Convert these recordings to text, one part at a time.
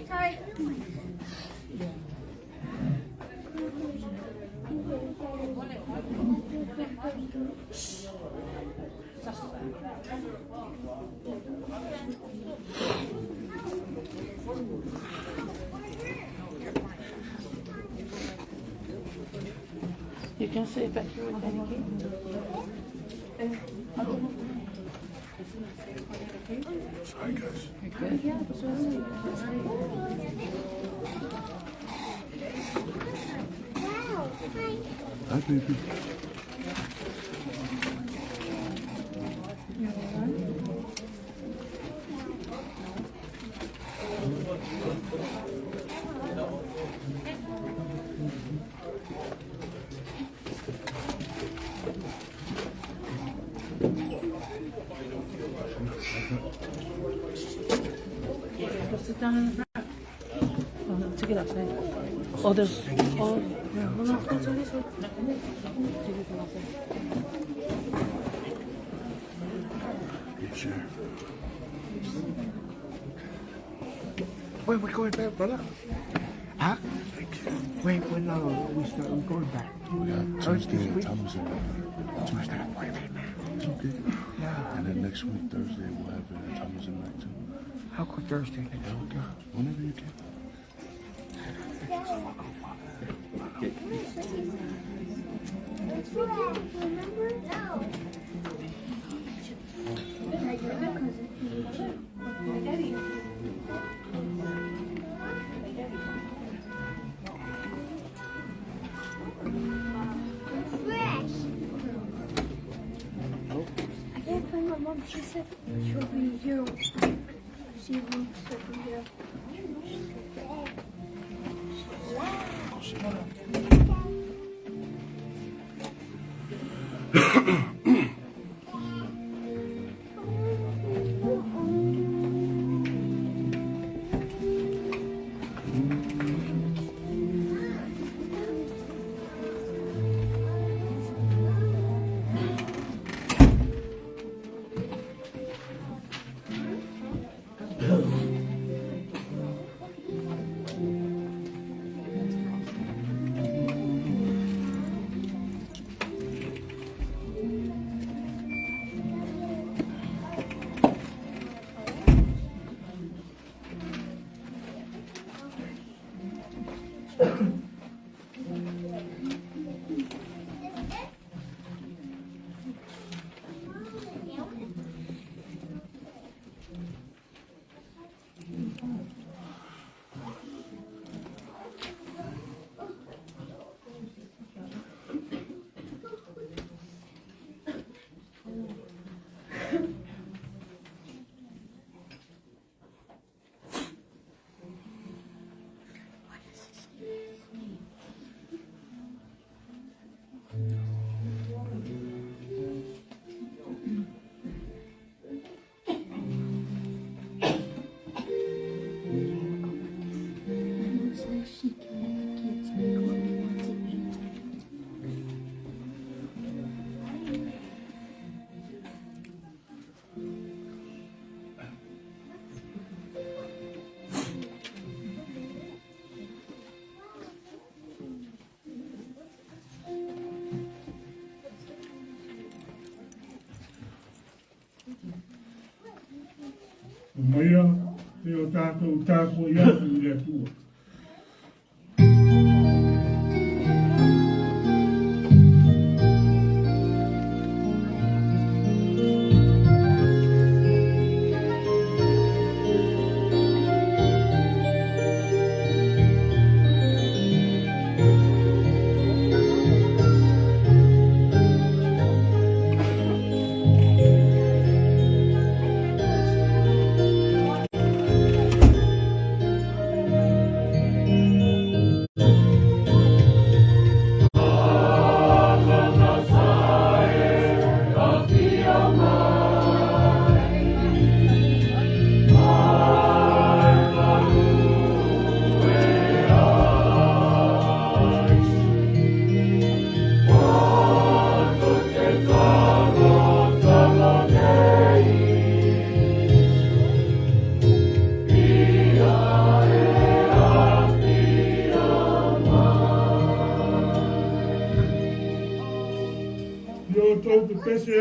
Sorry. You can sit back here with Daddy. Sorry, guys. Wow. Hi. Hi, baby. Go sit down in the front. Oh, no, take it outside. Oh, there's. Oh, yeah. Hold on. Hold on. Hold on. Take it from outside. Yeah, sure. When we going back, brother? Huh? Thank you. When we start we going back? We got Oh, this Tuesday at week? Thomas and Mack. Tuesday. It's okay. Yeah. And then next week, Thursday, we'll have it at Thomas and Mack too. How come Thursday next week? Whenever you can. It's weekend, remember? No. You're the cousin. Fresh. I can't find my mom. She said she'll be here. She wants to be here. My mom says she can let the kids make what we want to eat. Maia te o tātou tāpoi atu i le Atua.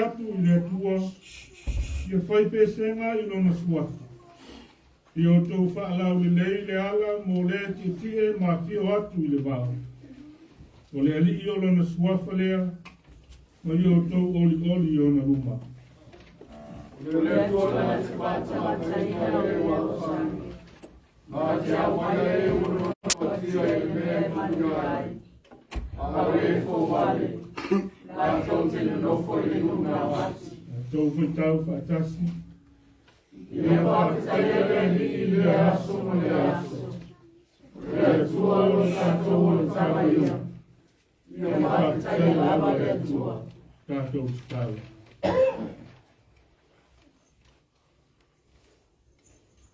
atu i le Atua, ia fai pesega i lona suafa. Ia outou faalaulelei le ala mo le tietie ma afio atu i le vao. O le alii o lona suafa lea, ma ia outou olioli i ona luma. O le Atua na te faatalataina e ua osani. Ma te au mai e ua noatia i le mea e manuia ai. A o e fouale, latou te nonofo i luga o ati. Outou faitau faatasi. Ia faafetaia le Alii i lea aso ma lea aso. O le Atua o lo tatou olataga ia. Ia faafetaia lava le Atua. Tatou tatalo.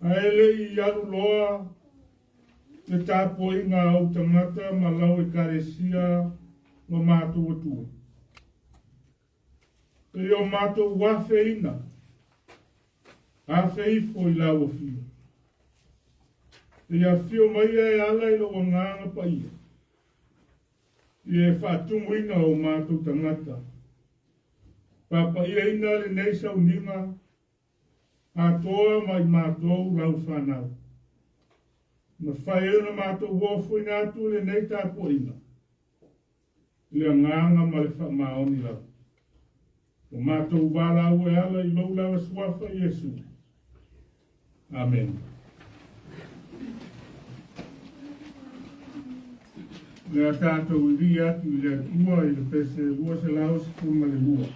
Ae le i alu loa le tapuaiga a ou tagata ma lau ekalesia lo matou Atua. E o matou afeina, afe ifo i lau afio. E afio mai e ala i lou agaga paia. Ia e faatumuina o matou tagata. Papaia ina lenei sauniga, atoa mai matou lau whanau. Na whai ona mātou ofo ina atu lenei tapuaiga. Le agaga ma le faamaoni lava. O matou valaau e ala i lou lava suafa Iesu. Amen. Le a tātou i vi atu i le Atua i le pese 212.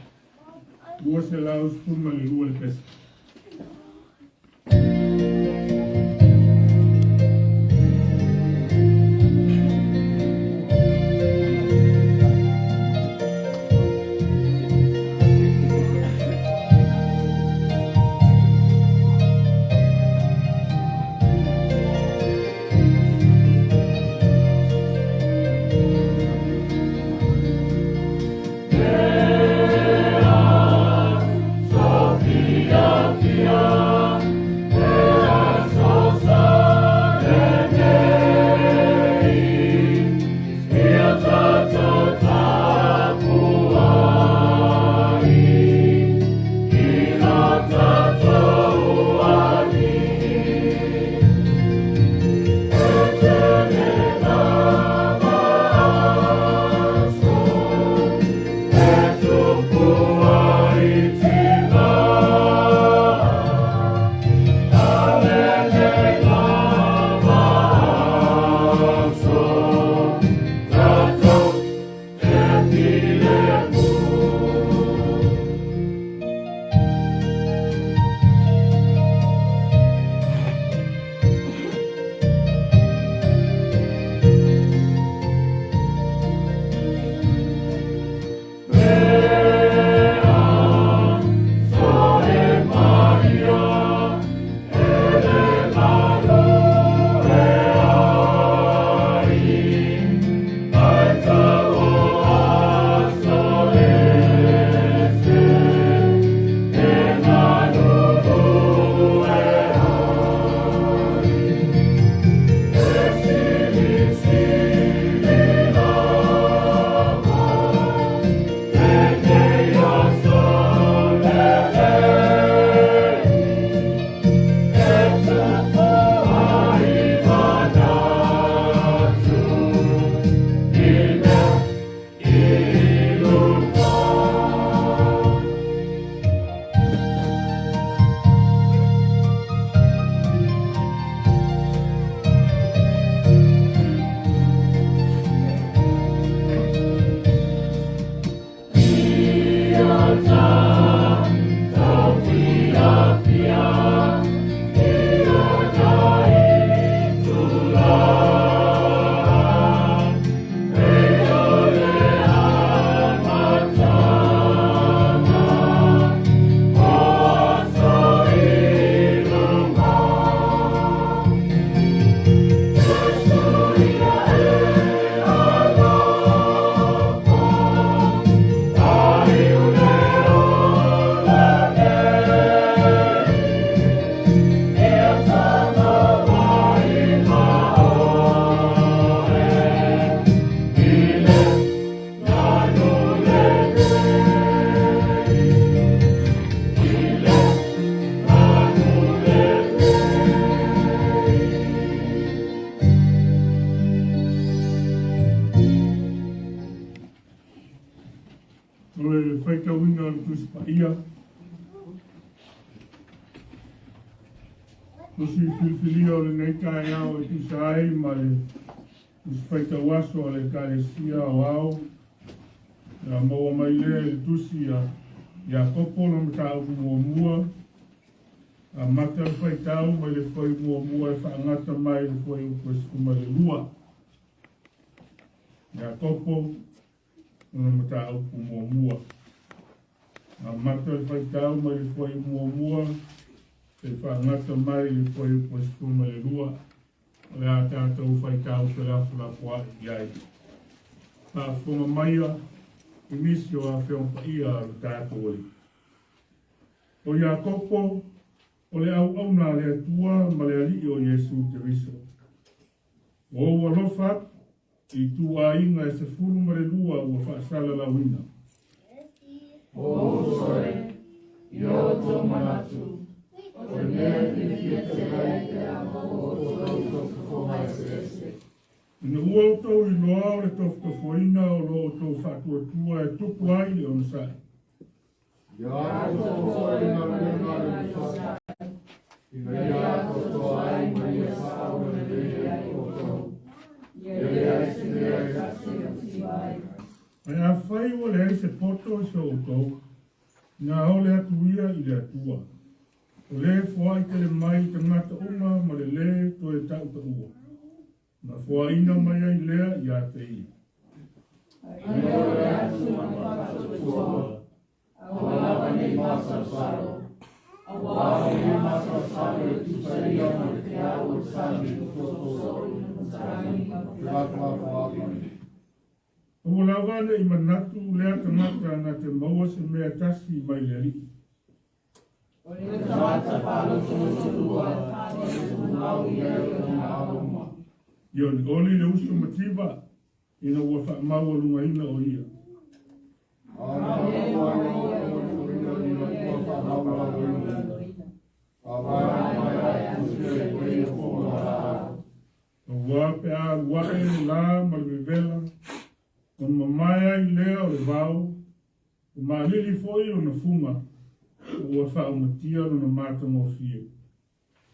212 le pese. Sophia. Tusi filifilia o lenei taeao e tusa ai ma le Tusi Faitau Aso a le Ekalesia Aoao, na maua mai lea i le tusi a Iakopo lona mataupu muamua, amata le faitau mai le foi muamua e faagata mai le fuaiupu e 12. Iakopo lona mataupu muamua. Amata le faitau mai le fuaiupu muamua e faagata mai le fuaiupu e 12. O le a tatou faitau felafolafoai i ai. Faafofoga maia i nisi o afioga paia a lo tatou Alii. O Iakopo, o le auauna a le Atua ma le Alii o Iesu Keriso. Ua ou alofa atu i ituaiga e 12 ua faasalalauina. O uso e, i o outou manatu, o le mea e fiafia tele ai pe a maua outou i tofotofoga eseese. Ina ua outou iloa o le tofotofoina o lo outou faatuatua e tupu ai le onosai. Ia atoatoa i galuega a le onosai, ina ia atoatoa ai ma ia sao ma lelei ai outou. Ia leai se mea e tasi e mativa ai. Ae afai ua leai se poto i so outou, na ole atu ia i le Atua. O le foai tele mai i tagata uma ma le lē toe tautaua. Na foaina mai ai lea ia te ia. Ai o le atu ma le faatuatua, aua lava nei masalosalo, auā o le masalosalo e tusa ia ma le peau o le sami e tootoo i matagi ma felafolafoai. Aua lava ne'i manatu lea tagata na te maua se mea tasi mai le Alii. O le tagata faalotolotolua e tumau ia i ona ao uma. Ia olioli le uso mativa ina ua faamaualugaina o ia. A na maua ai o olioliina i le Atua faamaualaloina, a vaea atu sia i ia fofoga. Auā pe a alu ae le lā ma le vevela, ona mamae ai lea o le vao, ua maalili foi lona fuga, ma ua faaumatia lona matagofie.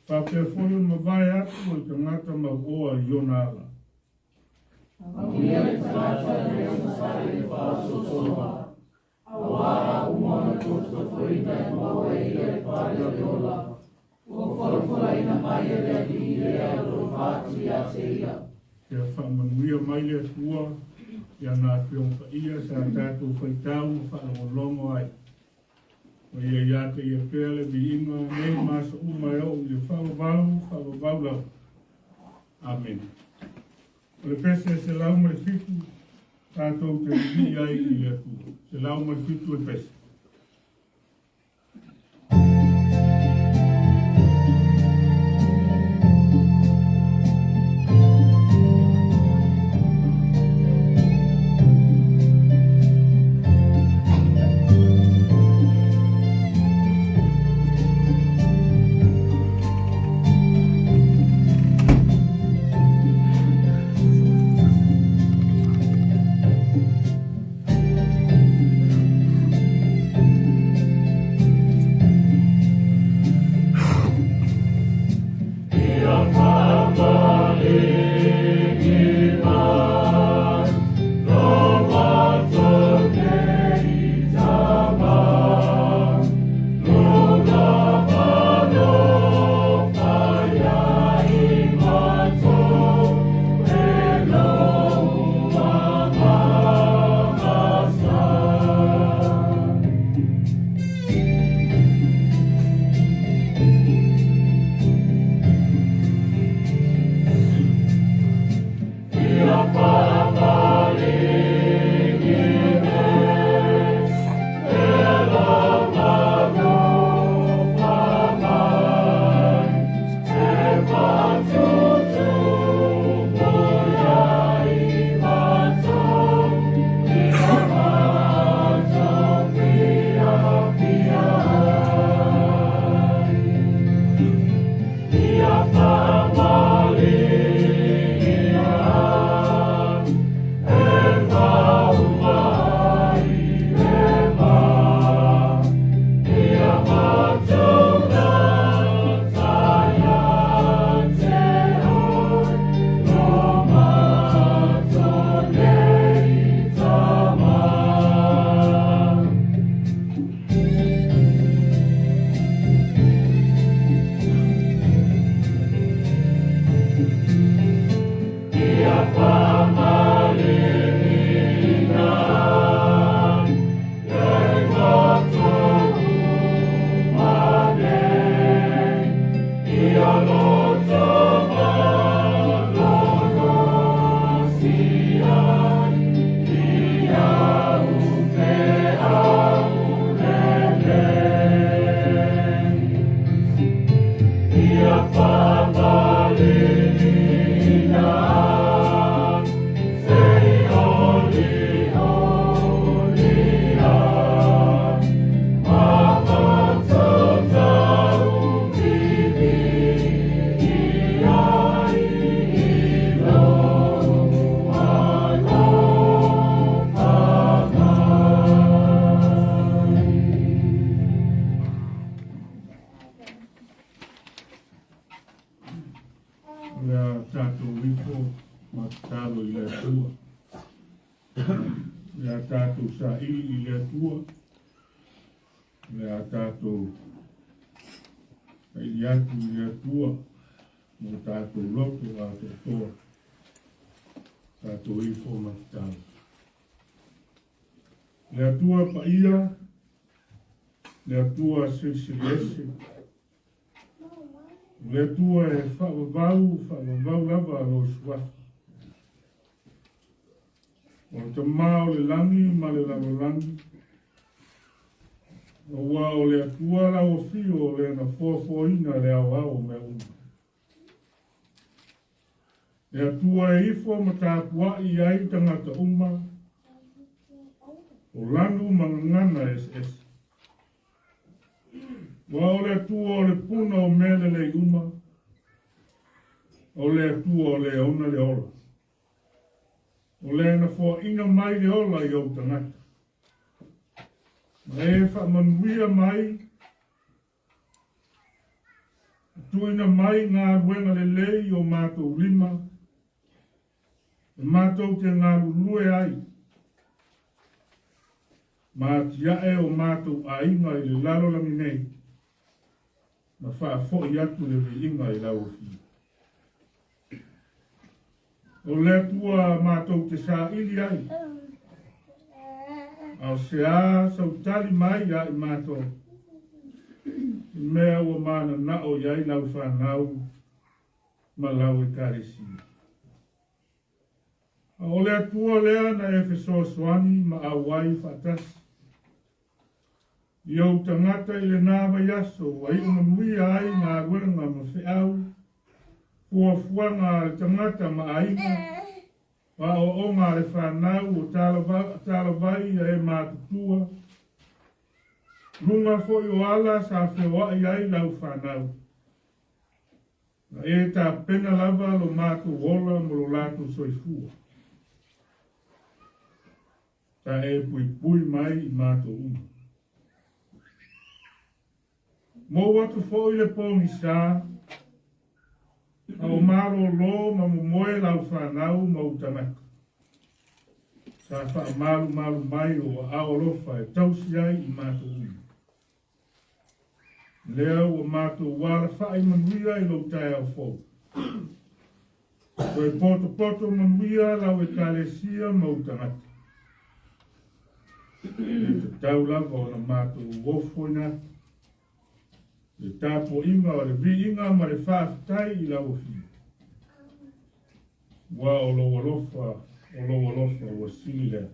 Faapea foi ona mavae atu o le tagata mauoa i ona ala. Amuia le tagata e le onosai i le faaosoosoga, auā a uma ona tofotofoina e maua e ia le pale o le ola, ua folafolaina mai e le Alii lea o lo o faatu ia te ia. Ia faamanuia mai le Atua i ana afioga paia sa tatou faitau ma faalogologo ai. Ma ia ia te ia pea le viiga nei ma aso uma e oo i le faavavau, faavavau lava. Amene. O le pese 107, tatou te vivii ai i le Atua. 107 le pese. O le a tatou ifo ma tatalo i le Atua. O le a tatou saili i le Atua. O le a tatou saili atu i le Atua mo tatou loto atoatoa. Tatou ifo ma tatalo. Le Atua paia, le Atua silisili ese, O le Atua e faavavau, faavavau lava lou suafa. O le Tama o le lagi ma le lalolagi, aua o le Atua lau afio o le na foafoaina le aoao o mea uma. Le Atua e ifo ma tapuai ai tagata uma, o lanu ma gagana eseese. Ua o le Atua o le puna o mea lelei uma, o le Atua o le ona le ola. O le na foaina mai le ola i ou tagata. Ma e faamanuia mai, tuuina mai galuega lelei i o matou lima, e matou te galulue ai, ma atiae o matou aiga i le lalolagi nei, ma faafoi atu le viiga i lau Afioga. O le Atua matou te saili ai, a o se a sau tali mai ia i matou, i mea ua mananao i ai lau fanau ma lau Ekalesia. A o le Atua lea na e fesoasoani ma auai faatasi i ou tagata i lenā vaiaso ua iu manuia ai galuega ma feau, fuafuaga a le tagata ma aiga, aoaoga a le fanau o talavai a e matutua, luga foi o ala sa feoai ai lau fanau. Na e tapena lava lo matou ola mo lo latou soifua. Sa e puipui mai i matou uma. Mou atu foi le pogisa, a o malōlō ma momoe lau fanau ma ou tagata. Sa faamalumalu mai o aao alofa e tausi ai i matou uma. Lea ua matou alafai manuia i lou taeao fou. Toe potopoto manuia lau Ekalesia ma ou tagata. E tatau lava ona matou ofoina atu le tapuaiga o le viiga ma le faafetai i lau Afioga. Ua o lou alofa, o lou alofa ua sili lea.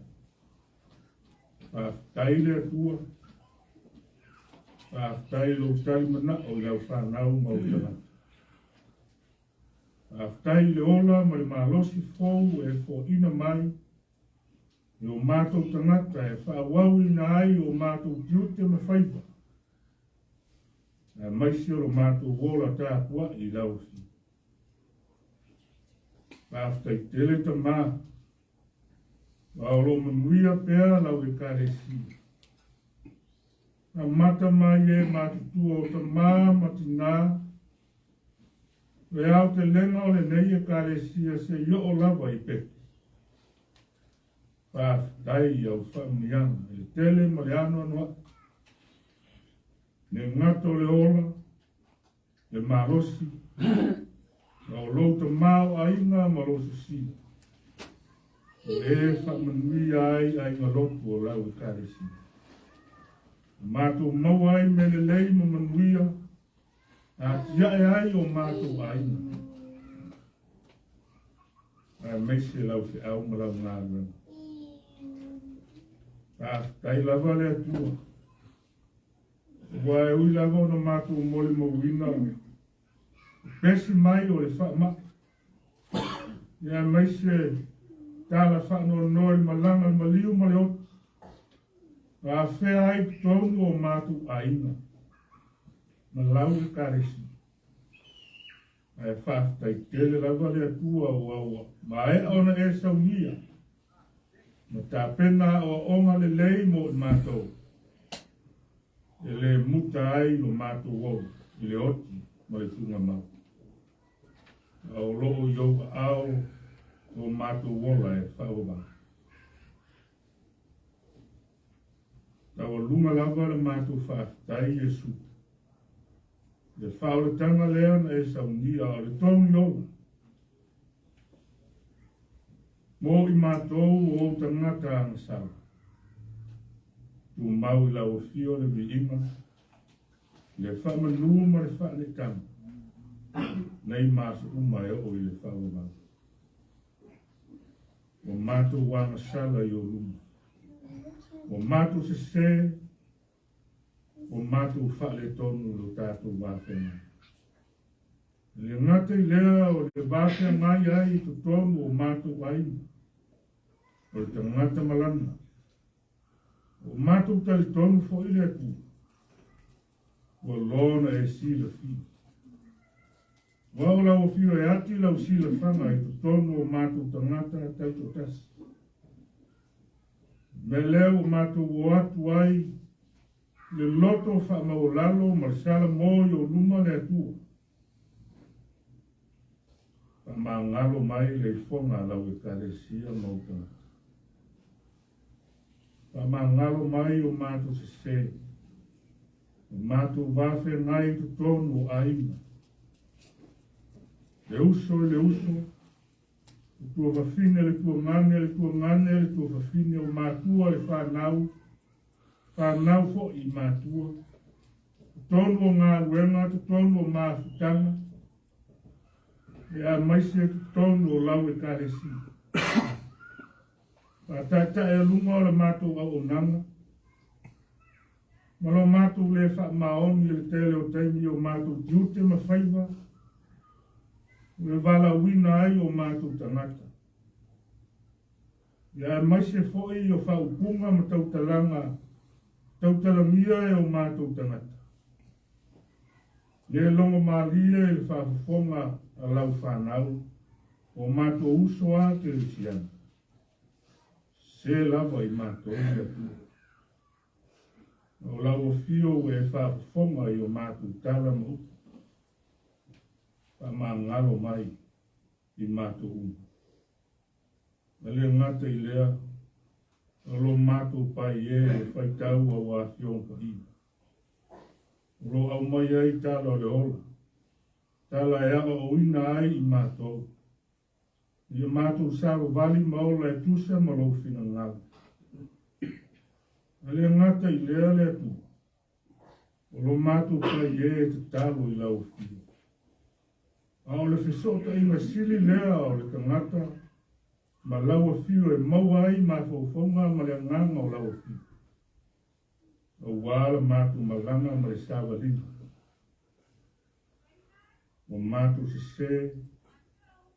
Faafetai le Atua. Faafetai lou tali manao i lau fanau ma ou tagata. Faafetai i le ola ma le malosi fou e foaina mai i o matou tagata e faaauauina ai o matou tiute ma faiva, aemaise o lo matou ola tapuai i lau Afioga. Faafetai tele Tama. A o lo o manuia pea lau Ekalesia. Amata mai e matutua o tamā ma tinā, le aotelega o lenei Ekalesia seia oo lava i Peke. Faafetai i au faamanuiaga i le tele ma le anoanoai, le gata o le ola, le malosi, ma o lou tamaoaiga ma lou sisila, o e faamanuia ai aiga lotu o lau Ekalesia. Na matou maua ai mea lelei ma manuia, atiae ai o matou aiga, aemaise lau feau ma lau galuega. Faafetai lava le Atua. Aua e ui lava ona matou molimauina le pesi mai o le faamai, ia aemaise tala faanoanoa i le malaga, le maliu ma le oti, na afea ai totonu o matou aiga ma lau Ekalesia. Ae faafetai tele lava le Atua ua ua maea ona e saunia ma tapena aoaoga lelei mo i matou, e le muta ai lo matou ola i le oti ma le tuugamau. A o loo i ou aao lo matou ola e faavavau. Taualuga lava le matou faafetai Iesu. Le faaolataga lea na e saunia o le togi ola. Mo i matou o ou tagata agasala. Tumau i lau afio le viiga, le faamanu ma le faaletaga, nei ma aso uma e oo i le faavavau. Ua matou agasala i ou luma. Ua matou sesē, ua matou faaletonu lo tatou va feagai. E le gata i lea o le va feagai ai i totonu o matou aiga, o le tagata ma lana. Ua matou talitonu foi le Atua, ua loa ona e silafia. Aua o lau afio e ati lau silafaga i totonu o matou tagata taitoatasi. Mea lea ua matou o atu ai le loto faamaualalo ma le salamo i ou luma le Atua. Faamagalo mai le ifoga a lau Ekalesia ma ou tagata. Faamagalo mai o matou sesē, o matou vafeagai i totonu o aiga. Le uso i le uso, le tuafafine le tuagane, le tuagane le tuafafine, o matua le fanau, fanau foi i matua, totonu o galuega, totonu o mafutaga, e aemaise totonu o lau Ekalesia. Faataetaealuga o le matou auaunaga, ma lo matou le faamaoni i le tele o taimi o matou tiute ma faiva, ua valaauina ai o matou tagata. Ia aemaise foi o faaupuga ma tautalaga tautalagia e o matou tagata. Le logo malie i le faafofoga a lau fanau, o matou uso a kerisiano. Se lava i matou le Atua. O lau afio ua e faafofoga i o matou tala ma upu. Faamagalo mai i matou uma. E le gata i lea, o lo matou pai e le faitau aua Afioga Paia. O lo aumai ai tala o le ola, tala e aoaoina ai i matou, ia matou savavali ma ola e tusa ma lou finagalo. E le gata i lea le Atua, o lo matou pai e e tatalo i lau Afio. A o le fesootaiga sili lea o le tagata ma lau Afio e maua ai mafaufauga ma le agaga o lau Afio, aua la matou malaga ma le savaliga. Ua matou sesē,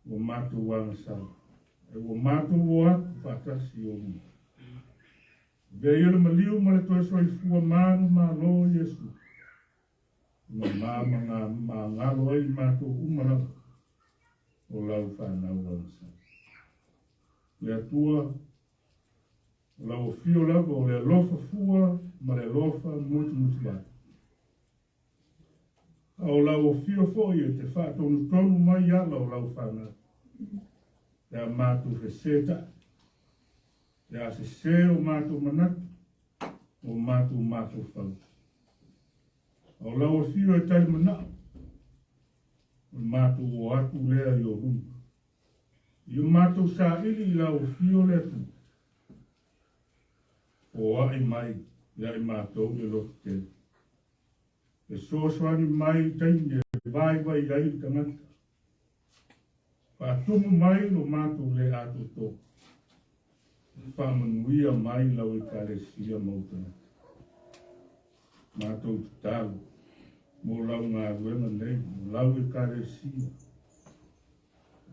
ua matou agasala, ae ua matou o atu faatasi i ou luma. Avea ia le maliu ma le toe soifua manumalo Iesu, ma ma magalo ai i matou uma lava o lau fanau agasala. Le Atua, o lau afio lava o le alofa fua ma le alofa mutumutuvale. A o lau afio foi e te faatonutonu mai ala o lau fanau, pe a matou fesetaʻi, pe a sesē o matou manatu, o matou mafaufau. A o lau afio e tali manao, o le matou o atu lea i o luma. I o matou saili i lau afio le Atua, foai mai ia i matou le loto tele. Fesoasoani mai i taimi e vaivai ai le tagata. Faatumu mai lo matou le atoatoa. Faamanuia mai lau Ekalesia ma ou tagata. Matou tatalo mo lau galuega nei, mo lau Ekalesia.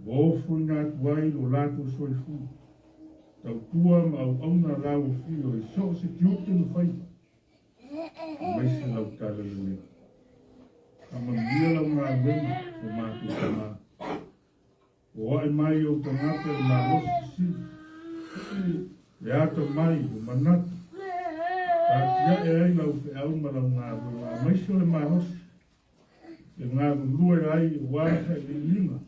Ua ofoina atu ai lo latou soifua, tautua ma auauna lau afio i so o se tiute ma faiva, aemaise lau tala lelei. Faamanuia lau galuega o matou tama. Oae mai ou tagata i le malosi sisili, le atamai, le manatu, atiae ai lau feau ma lau galuega, aemaise o le malosi e galulue ai aua sailiiliga.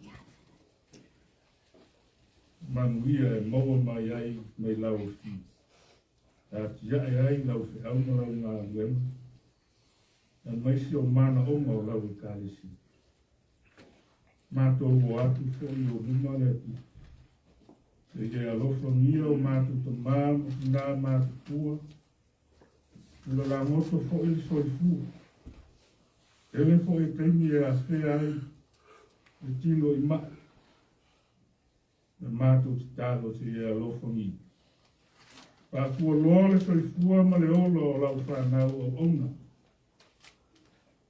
Manuia e maua mai ai mai lau afio. E atiae ai lau feau ma lau galuega, aemaise o manaoga o lau Ekalesia. Matou o atu foi i ou luma le Atua. Se i e alofagia o matou tamā ma tinā matutua, ua lalagoto foi le soifua. Tele foi e taimi e afea ai le tino i mai. Na matou tatalo se i e alofagia. Faafualoa le soifua ma le ola o lau fanau auauna.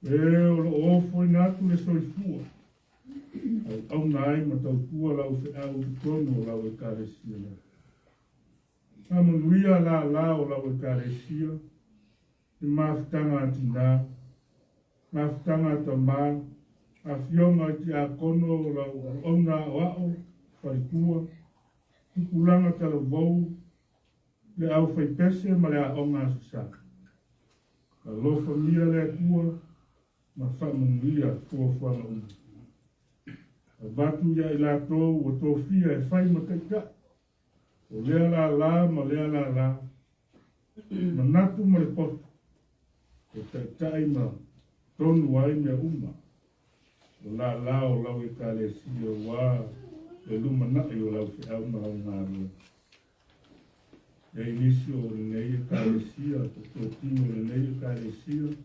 E o lo o ofoina atu le soifua, auauna ai ma tautua lau feau i totonu o lau Ekalesia nei. Faamanuia lala o lau Ekalesia i mafutaga a tinā, mafutaga a tamā, afioga i tiakono o lau auauna aoao, faletua, tupulaga talavou, le aufaipese ma le aoga Aso Sa. Alofagia le Atua ma faamanuia fuafuaga uma. Avatu ia i latou ua tofia e fai ma taitai, o lea lala ma lea lala, manatu ma le poto, e taitai ma tonu ai mea uma, o lala o lau Ekalesia ua le lumanai o lau feau ma lau galuega. E i nisi o lenei Ekalesia, toatino o lenei Ekalesia,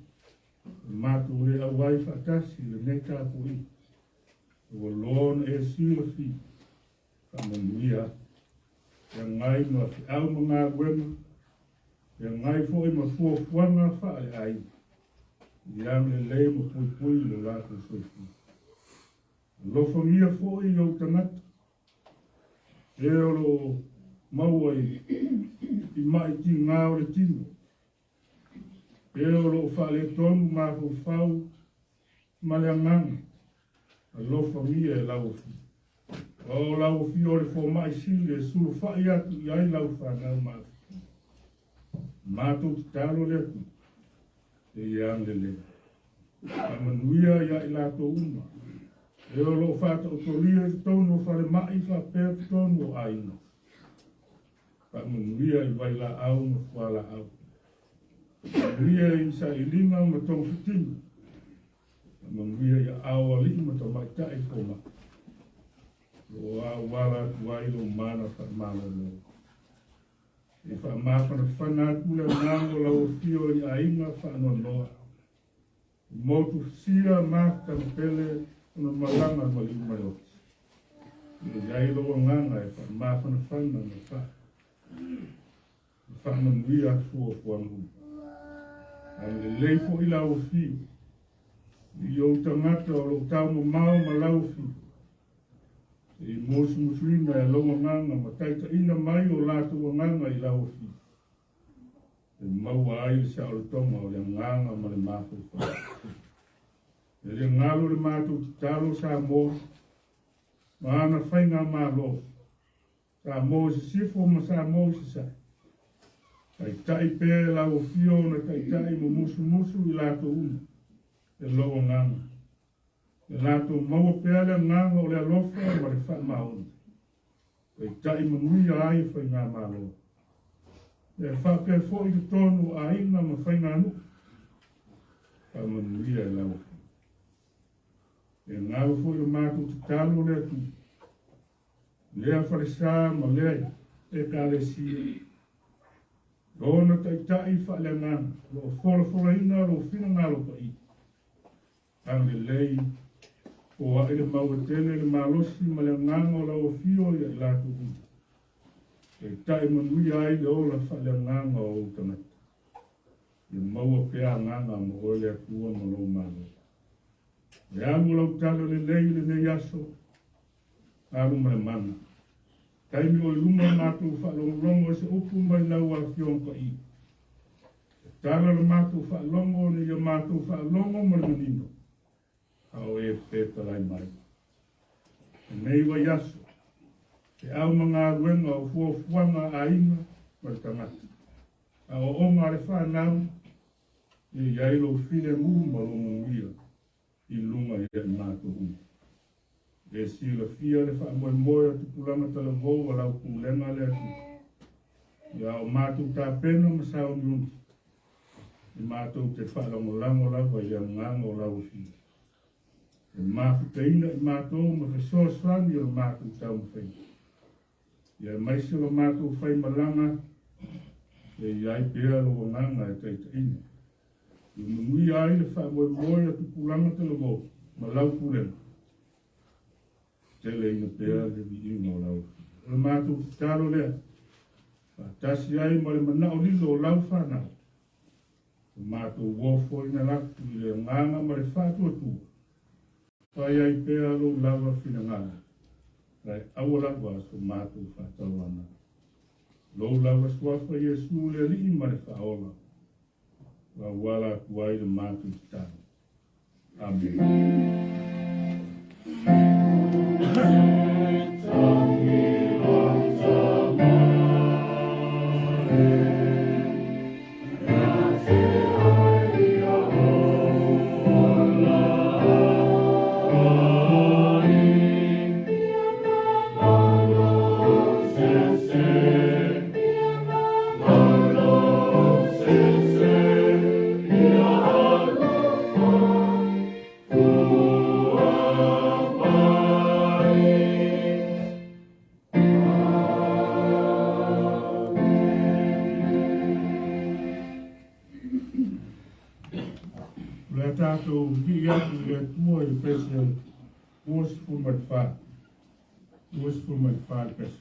e matou le auai faatasi i lenei tapuaiga, ua loa ona e silafia, Faamanuia atu. E agai ma feau ma galuega, e agai foi ma fuafuaga faaleaiga, i agalelei ma puipui i lo latou soifua. Alofagia foi i ou tagata, e o lo o maua i mai tigā o le tino, e o lo o faaletonu mafaufau ma le agaga, alofagia e lau afio. O lau afio o le fomai sili e sulufai atu i ai lau fanau mafutu. Matou tatalo le Atua, e ia agalelei. Faamanuia ia i latou uma, e o lo o faataotolia i totonu o falemai faapea totonu o aiga. Faamanuia i vailaau ma fualaau. Faamanuia i sailiga ma togafitiga. Faamanuia i aao alii ma tamaitai fomai. O lo o auala atu ai lou mana faamalolo. E faamafanafana atu le agaga o lau afio i aiga faanoanoa. Motu fusia mafutaga pele ona malaga maliu ma le oti. Ia i ai lou agaga e faamafanafana ma faamanuia fuafuaga uma. Agalelei foi lau afio i ou tagata o lo o taumamao ma lau afio. E musumusuina e lou agaga ma taitaiina mai o latou agaga i lau afio. E maua ai le saolotoga o le agaga ma le mafaufau. E le galo le matou tatalo Samoa ma ana faigamalo, Samoa i Sisifo ma Samoa i Sasae. Taitai pea e lau afio ona taitai ma musumusu i latou uma e lou agaga. Ia latou maua pea le agaga o le alofa ma le faamaoni. Taitai manuia ai faigamalo. E faapea foi i totonu o aiga ma faiganuu. Faamanuia e lau afio. E galo foi le matou tatalo le Atua. Lea falesa ma lea Ekalesia. Ona taitai faaleagaga, o lo o folafolaina lou finagalo paia. Agalelei, foai le mau e tele le malosi ma le agaga o lau afio ia i latou uma. Taitai manuia ai le ola faaleagaga o ou tagata. Ia maua pea agaga mo oe le Atua ma lou Malo. E alu o lau tala lelei i lenei aso, alu ma le mana. Taimi o i luma o matou faalogologo i se upu mai lau Afioga Paia. E tala le matou faalogo ina ia matou faalogo ma le manino, a o e fetalai mai. Lenei vaiaso, feau ma galuega o fuafuaga a aiga ma le tagata, aoaoga a le fanau, ia i ai lou filemu ma lou manuia i luga ia i matou uma. E silafia le faamoemoe o tupulaga talavou a lau pulega le Atua. Ia o matou tapena ma sauniuni, e matou te faalagolago lava i le agaga o lau Afioga. E mafutaina i matou ma fesoasoani o le matou taumafaiga. Ia aemaise lo matou faimalaga, e i ai pea lou agaga e taitaiina. Ia manuia ai le faamoemoe o tupulaga talavou ma lau pulega. Tele ina pea le viiga o lau Afioga. O le matou tatalo lea, faatasi ai ma le manao lilo o lau whanau. O matou ofo ina latu i le agaga ma le faatuatua. Fai ai pea lou lava finagalo. Ae aua lava so matou faatauana. Lou lava suafa Iesu le Alii ma le Faaola. Ua auala atu ai le matou tatalo. Amene. O le a tatou pipii atu i le Atua i le pese 24. 24 le pese.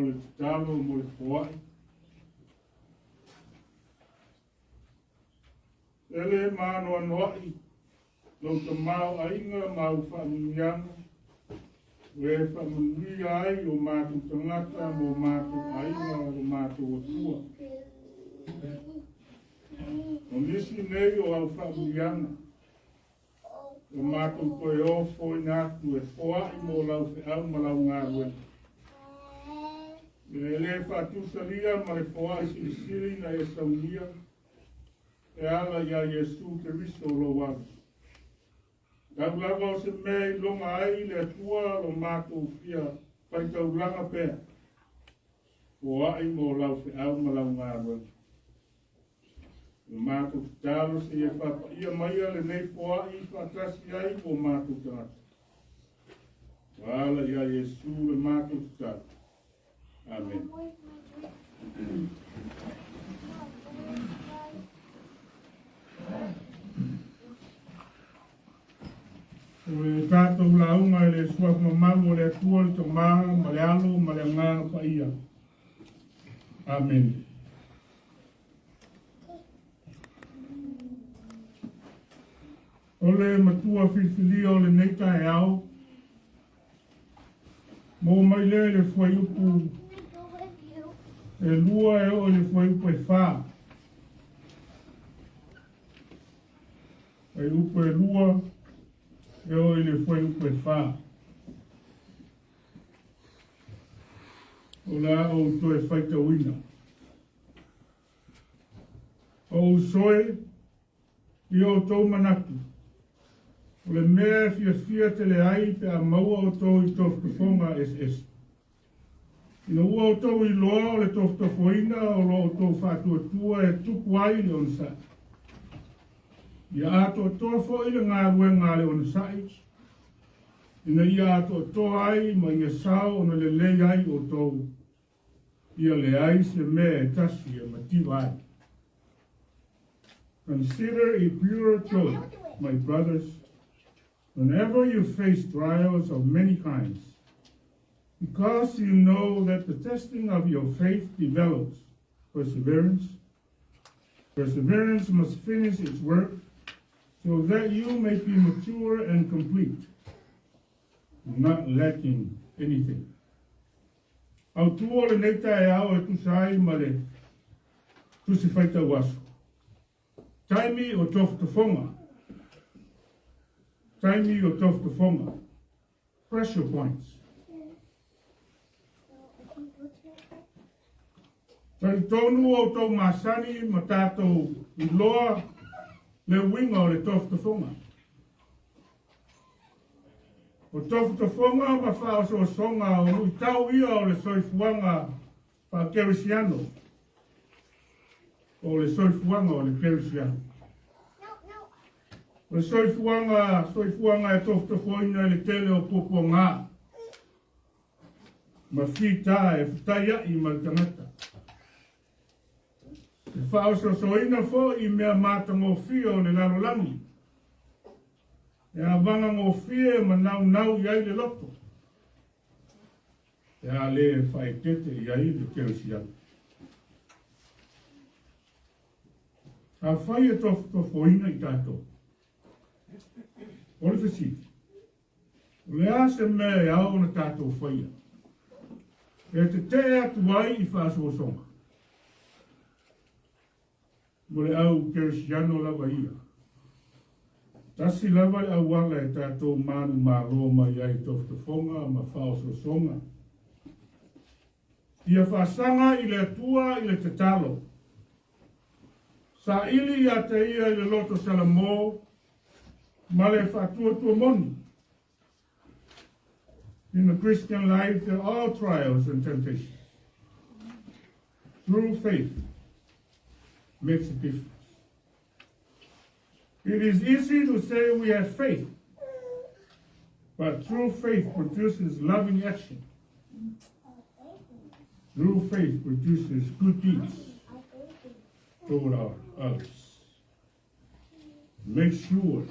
le tatalo mo le foai. E le maanoanoa'i lou tamaoaiga ma au faamanuiaga, ua e faamanuia ai o matou tagata ma o matou aiga lo matou Atua. O nisi nei o au faamanuiaga, ua matou toe ofoina atu e foai mo lau feau ma lau galuega. Ia e le faatusalia ma le foai silisili na e saunia e ala iā Iesu Keriso lou Alo. Tau lava o se mea e iloga ai le Atua lo matou fia faitaulaga pea, foai mo lau feau ma lau galuega. O le matou tatalo seia faapaia maia lenei foai faatasi ai ma o matou tagata. Ua ala iā Iesu le matou tatalo. Amene. O le tatou lauga i le suafa mamalu o le Atua le Tama ma le Alo ma le Agaga Paia. Amene. O le matua filifilia o lenei taeao, maua mai lea i le fuaiupu e 2 e oo i le fuaiupu e 4. Fuaiupu e 2 e oo i le fuaiupu e 4. O le a ou toe faitauina. O ou soe i o outou manatu, o le mea e fiafia tele ai pe a maua outou i tofotofoga eseese. Ina ua outou iloa o le tofotofoina o lo outou faatuatua e tupu ai le onosai. Ia atoatoa foi le galuega a le onosai, ina ia atoatoa ai ma ia sao ona lelei ai outou, ia leai se mea e tasi e mativa ai. Consider it pure joy, my brothers, whenever you face trials of many kinds, because you know that the testing of your faith develops perseverance. Perseverance must finish its work so that you may be mature and complete, not lacking anything. Autu o lenei taeao e tusa ai ma le Tusi Faitau Aso. Taimi o tofotofoga. Taimi o tofotofoga. Pressure points. Talitonu outou masani ma tatou iloa le uiga o le tofotofoga. O tofotofoga ma faaosoosoga o luitau ia o le soifuaga faakerisiano, o le soifuaga o le kerisiano. O le soifuaga, soifuaga e tofotofoina i le tele o puapuaga ma fita e fetaia'i ma le tagata. E faaosoosoina foi i mea matagofie o le lalolagi, e avagagofie ma naunau i ai le loto, pe a le faaeteete i ai le kerisiano. Afai e tofotofoina i tatou, o le fesili, O le a se mea e ao ona tatou faia e tetee atu ai i faasoasoga? Mo le au kerisiano lava ia. Tasi lava le auala e tatou manumalo mai ai i tofotofoga ma faaosoosoga. Ia faasaga i le Atua i le tatalo. Saili ia te ia i le loto salamo ma le faatuatua moni. In the Christian life there are trials and temptations. True faith makes a difference. It is easy to say we have faith, but true faith produces loving action. True faith produces good deeds toward our others. Make sure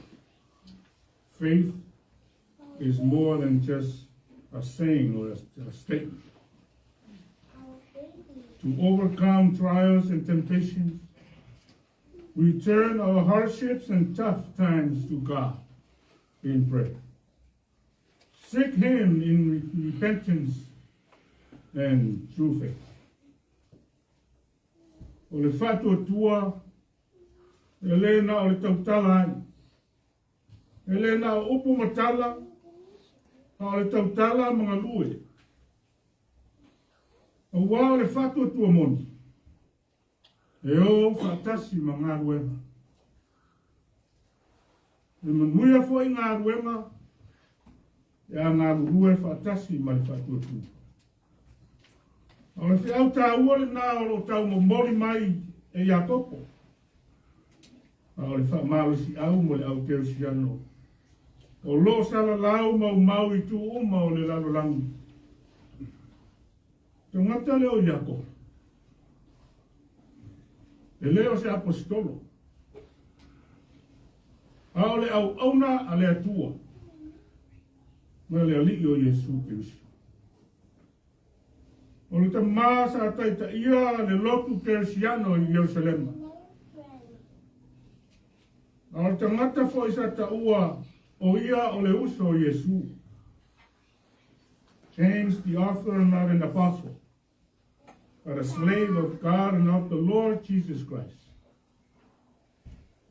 faith is more than just a saying or a statement. To overcome trials and temptations, we turn our hardships and tough times to God in prayer. Seek Him in repentance and true faith. O le faatuatua e le na o le tautala ai. E le na o upu ma tala, a o le tautala ma galue. Auā o le faatuatua moni, e o faatasi ma galuega. E manuia foi galuega e a galulue faatasi ma le faatuatua. O le feau taua lena o lo o taumomoli mai e Iakopo, a o le faamalosiau mo le au kerisiano o lo o salalau maumau i itu uma o le lalolagi. Tagata lea o Iakopo, e le o se aposetolo, a o le auauna a le Atua ma le Alii o Iesu Keriso. O le tama sa taitaia le lotu kerisiano i Ierusalema. A o le tagata foi sa taua o ia o le uso o Iesu. James, the author, not an apostle, but a slave of God and of the Lord Jesus Christ,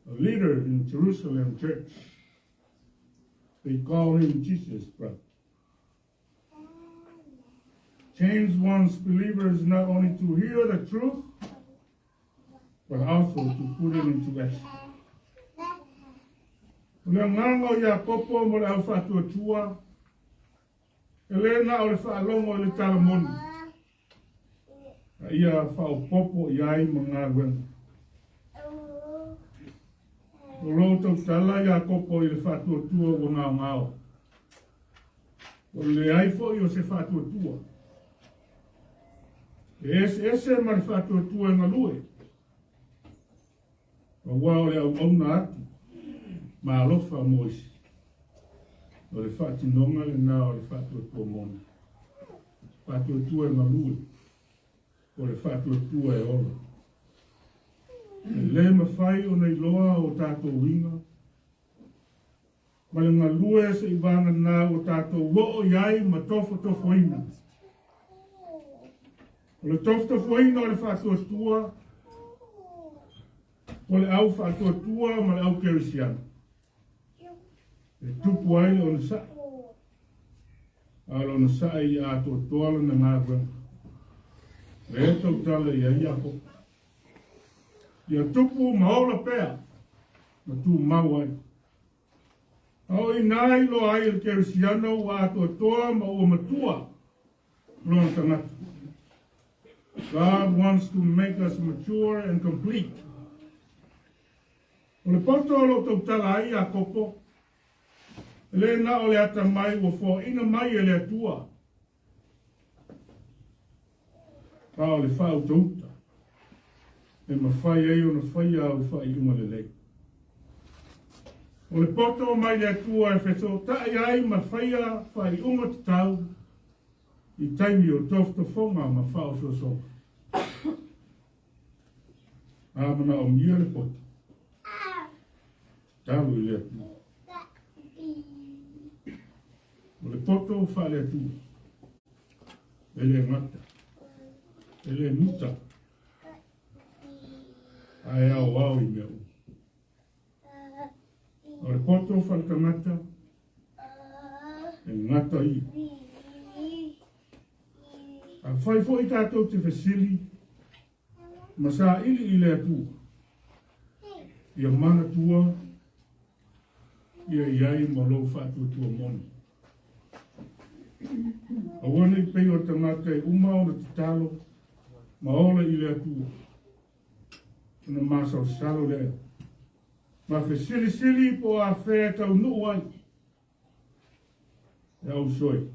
a leader in Jerusalem church. They call him Jesus' brother. James wants believers not only to hear the truth, but also to put it into action. O le agaga o Iakopo mo le au faatuatua, e le na o le faalogo i le tala moni, a ia faaopoopo i ai ma galuega. O lo o tautala Iakopo i le faatuatua ua gaogao. O le leai foi o se faatuatua. E eseese ma le faatuatua e galue, aua o le auauna atu ma alofa mo isi. O le faatinoga lena o le faatuatua moni. Faatuatua e galue, o le faatuatua e ola. E le mafai ona iloa o tatou uiga ma le galue seivagana ua tatou oo i ai ma tofotofoina. O le tofotofoina o le faatuatua, o le au faatuatua ma le au kerisiano. E tupu ai le onosai, a o le onosai ia atoatoa lana galuega. Lea e tautala i ai Iakopo. Ia tupu ma ola pea, ma tumau ai. A o i ina e iloa ai e le kerisiano ua atoatoa ma ua matua lona tagata. God wants to make us mature and complete. O le poto o lo o tautala ai Iakopo, e le na o le atamai ua foaina mai e le Atua, a o le faautauta e mafai ai ona faia au faaiuga lelei. O le poto mai le Atua e fesootai ai ma faia faaiuga tatau i taimi o tofotofoga ma faaosoosoga. A manaomia le poto, tatalo i le Atua. O le poto faale-Atua, e le gata, e le muta, a e aoao i mea uma. O le poto faale-tagata, e gata ia. Afai foi tatou te fesili ma saili i le Atua, ia manatua ia i ai ma lou faatuatua moni. Aua ne i pei o le tagata e uma ona tatalo ma ola i le Atua, ona masalosalo lea, ma fesilisili po o afea e taunuu ai. E ausoi,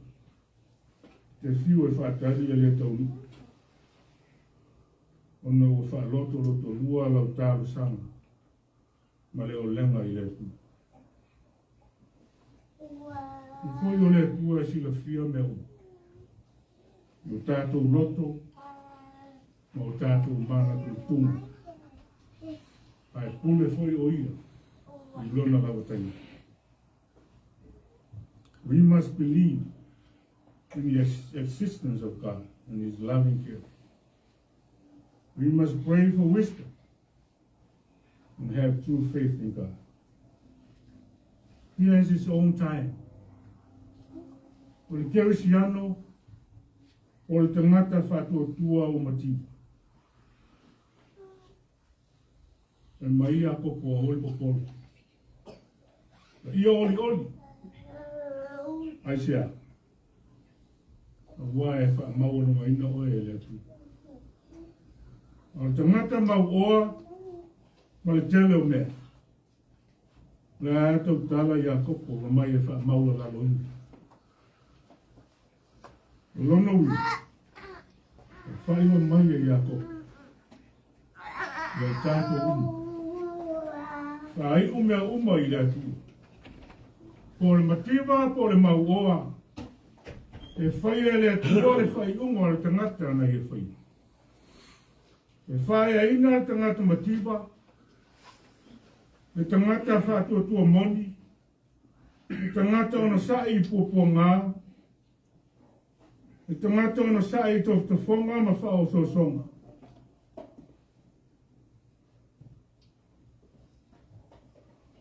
te fiu e faatali e le taunuu, ona ua faalotolotolua lau talosaga ma le olega i le Atua. I foi o le Atua e silafia mea uma, i o tatou loto, Ma o tatou manatutuga. Ae pule foi o ia i lona lava taimi. We must believe in the existence of God and His loving care. We must pray for wisdom and have true faith in God. He has His own time. O le kerisiano, o le tagata faatuatua ua mativa. E mai Iakopo aua le popole. Ia olioli. Aisea? Aua e faamaualugaina oe e le Atua. A o le tagata mauoa ma le tele o mea, o le a tautala Iakopo ma mai e faamaualaloina. O lona uiga, e faailoa mai e Iakopo ia i tatou uma. Faaiu mea uma i le Atua. Po o le mativa, po o le mauoa, e faia e le Atua le faaiuga o le tagata na ia faia. E faaeaina le tagata mativa, le tagata faatuatua moni, le tagata onosai i puapuaga, le tagata onosai i tofotofoga ma faaosoosoga.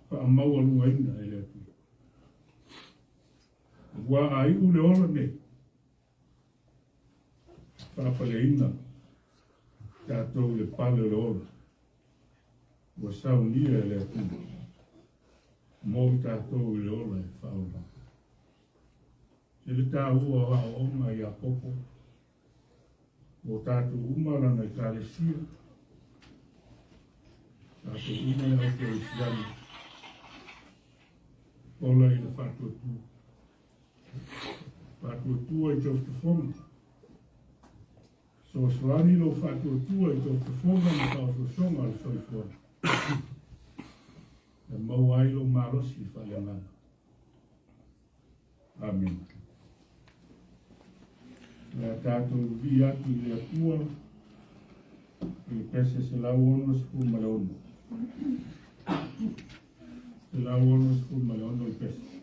Faamaualugaina e le Atua. Aua a iu le ola nei, faapaleina tatou i le pale o le ola ua saunia e le Atua mo i tatou i le ola e faaola. E le taua o aoaoga a Iakopo mo tatou uma lana Ekalesia, tatou uma le au kerisiano, ola i le faatuatua. Faatuatua i tofotofoga. Soasoani lou faatuatua i tofotofoga ma faaosoosoga o le soifuaga. E maua ai lou malosi faaleagaga. Amene. O le a tatou vivii atu i le Atua i le pese 166. 166 le pese.